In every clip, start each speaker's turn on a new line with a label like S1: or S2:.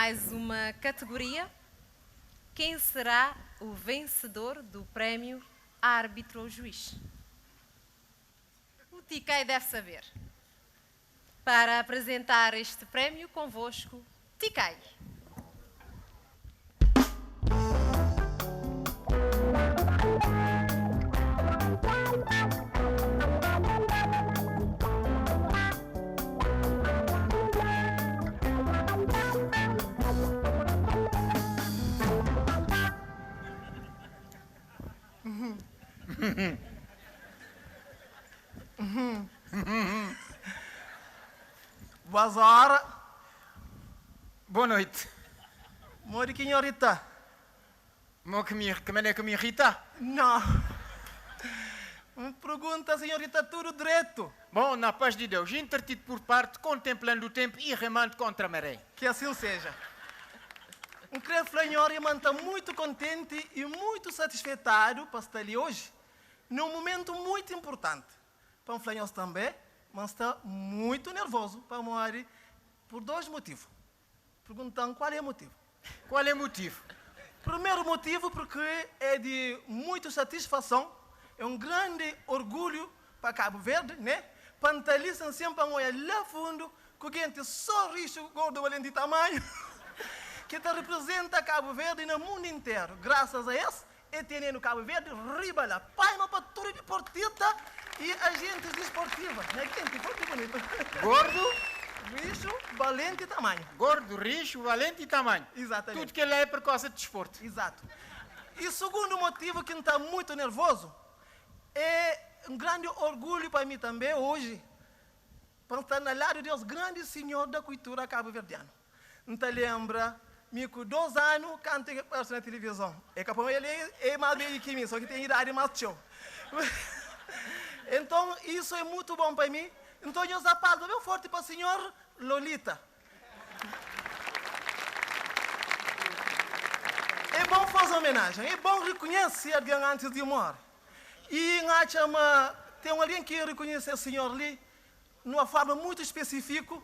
S1: Mais uma categoria. Quem será o vencedor do prémio Árbitro ou Juiz? O Tikai deve saber. Para apresentar este prémio convosco, Tikai.
S2: Boas ora.
S3: Boa noite.
S2: Modi ki nho rita?
S3: Mo ki mi, ki manera ki mi rita?
S2: Não. N pergunta si nho rita tudu dretu.
S3: Bom, na paz di Deus, intertido por parte, contemplando o tempo e remando contra a maré.
S2: Que assim seja. N kre fla nho ma N ta muitu kontenti i muitu satisfetadu pa sta li oji, na un mumentu muitu inpurtanti. Pa N fla nhos tanbe ma N sta muitu nervozu pamodi pur dos motivu. Pergunta-m kual é motivu.
S3: Kual é motivu?
S2: Primeru motivu purki é di muitu satisfason, é un grandi orgulhu pa Kabu Verdi, né? Pa N ta li sen sen pa N oia la fundu ku genti so rixu, gordu, valenti i tamanhu ki ta riprizenta Kabu Verdi na mundu interu. Grasas a es, e tenenu Kabu Verdi riba la. Paima pa tudu diportita i ajentis disportiva. Nha genti, forti bunitu.
S3: Gordu.
S2: Rixu, valenti i tamanhu.
S3: Gordu, rixu, valenti i tamanhu.
S2: Izatamenti.
S3: Tudu kel-la é pur koza di disportu.
S2: Izatu. I sugundu motivu ki N ta muitu nervozu, é un grandi orgulhu pa mi tanbe oji, pa N sta na ladu di es grandi sinhor da kuitura kabuverdianu. N ta lenbra mi ku dos anu kantu el parse na tilivizon. É ka pamodi el é más bedju ki mi, sô ki ten idadi más txeu. Enton, isu é mutu bon pa mi. Nton, nhos da palma ben forti pa sinhor Lolita. É bon faze omenajen, é bon rekonhese algen antis di móre. I N atxa ma ten un algen ki rekonhese es sinhor li numa forma mutu spesifiku,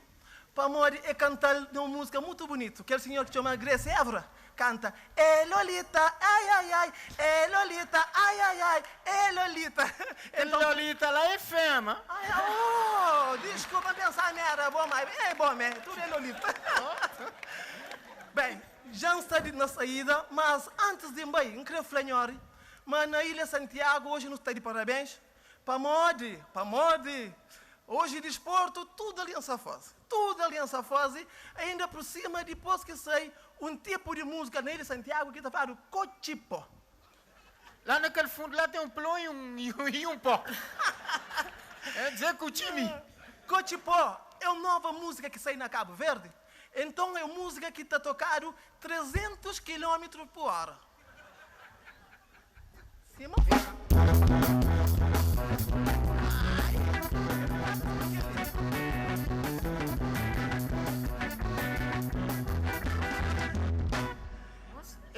S2: pamodi e kanta-l na un múzika mutu bunitu. Kel sinhor ki txoma Grace Évora kanta, Ê Lolita, ai ai ai, ê Lolita, ai ai ai, ê Lolita.
S3: Kel Lolita la é fema.
S2: Ai, oh, diskulpa, N pensa mi era bo, ma é bo mé, tudu é Lolita. Ben, dja N sta na saída, mas antis di N bai, N kre fla nhori ma na Ilha Santiagu oji nu sta di parabéns. Pamodi? Pamodi? Oji disportu tudu algen sa faze. Tudu algen sa faze, ainda pur sima dipos ki sai un tipu di muzika na Ilha Santiagu ki ta fladu kotxipó.
S3: La na kel fundu la ten un plon i un i un pó. É dizer ku tximi.
S2: Kotxipó é un nova muzika ki sai na Kabu Verdi. Enton é un muzika ki ta tokadu 300 kilómetru pur óra. Sima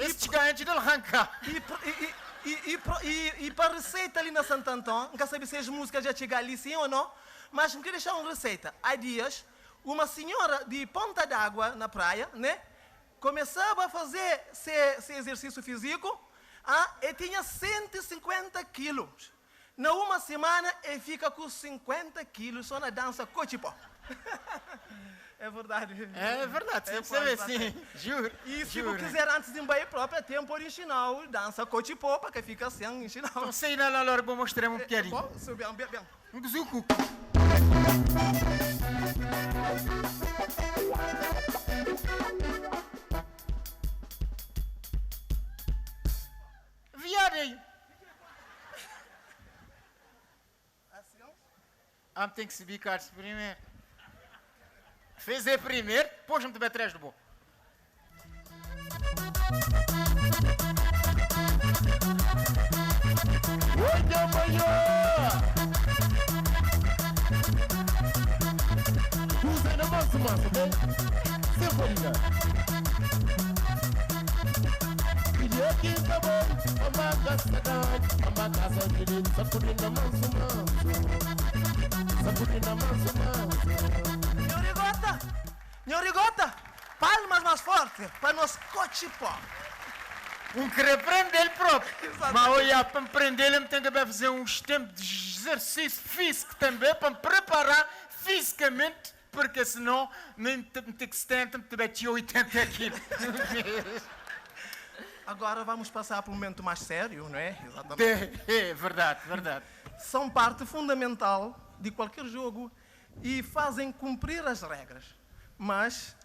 S3: Es txiga antis del ranka.
S2: I pa receita li na Santo Anton, N ka sabe se es música dja txiga li sim ou no, mas N kre dexa un receita. Há dias, uma senhora di Ponta d'Água na Praia, né, Komesaba fazê se se exersisu fiziku, a e tinha 150 kilus. Na uma simana e fika ku 50 kilus so na dansa kotxipó. É verdadi.
S3: É verdadi, sim, sabe sim, juro.
S2: E si bu kizer antis di N bai propi até N pode inxinau dansa kotxipó pa ka fika sen inxinau.
S3: Então sai na la lora bu mostra-m um bocadinho.
S2: Bom, su ben, ben, ben.
S3: Um kuzuku. Viado aí. Ah, tem que subir cards primeiro. Fez é primeiro, depois me atrás do bom.
S4: Oita manhã! Usa na manso manso, bem? Sem farina. Queria que acabou, a casa da, a casa direito, sacudi na manso manso. Sacudi na manso manso.
S2: Nhorigota! Nhorigota! Palmas más forte pa nos Kotxipó.
S3: Un kre prende-l propi. Ma oiá, pa N prende-l N ten ke bai faze uns tenpu di izersisu físiku tanbe pa N prepará fizikamenti purke sinon mi N ten ki 70 N ta bai txia 80 kilu.
S2: Agora vamos passar para um momento mais sério, não é? Exatamente.
S3: É, verdade, verdade.
S2: São parte fundamental de qualquer jogo e fazem cumprir as regras. Mas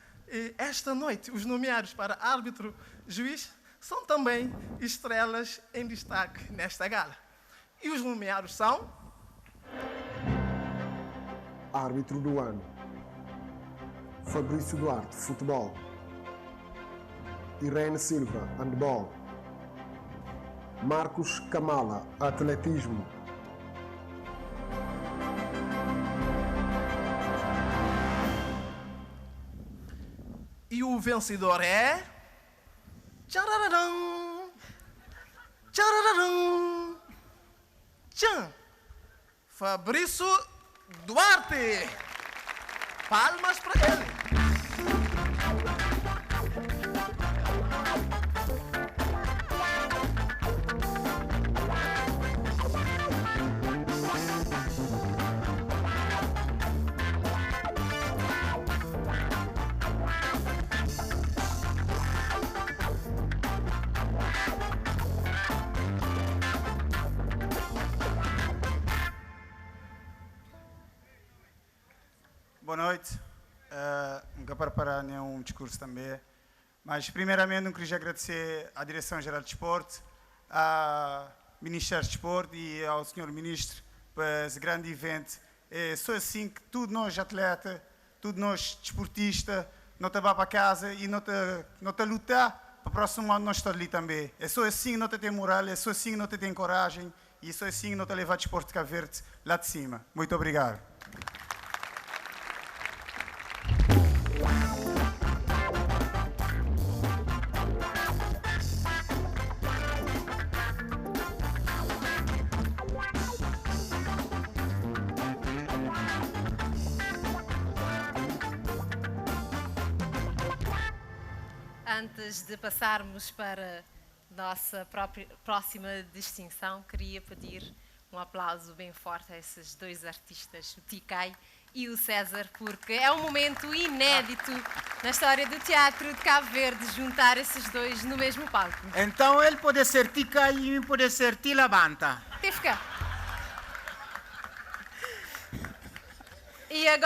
S2: esta noite, os nomeados para árbitro juiz são também estrelas em destaque nesta gala. E os nomeados são.
S5: Árbitro do ano: Fabrício Duarte, futebol. Irene Silva, handebol. Marcos Kamala, atletismo.
S2: E o vencedor é. Tcharararam! Tcharararam! Tchan! Fabrício Duarte! Palmas para ele!
S6: Boa noite. Uh, nunca preparar nenhum discurso também. Mas, primeiramente, eu queria agradecer à Direção-Geral de Desporto, ao Ministério de Desporto e ao Sr. Ministro por esse grande evento. É só assim que tudo nós, atleta, tudo nós, desportista, não te vá para casa e não te, não te lutar para o próximo ano nós estar ali também. É só assim que não te tem moral, é só assim que não te tem coragem e é só assim que não te leva desporto de Cabo Verde lá de cima. Muito obrigado.
S1: Antes de passarmos para nossa própria, próxima distinção, queria pedir um aplauso bem forte a esses dois artistas, o Tikai e o César, porque é um momento inédito na história do teatro de Cabo Verde juntar esses dois no mesmo palco.
S3: Então ele pode ser Tikai e eu pode ser Tilabanta.
S1: Tem que ficar. E agora.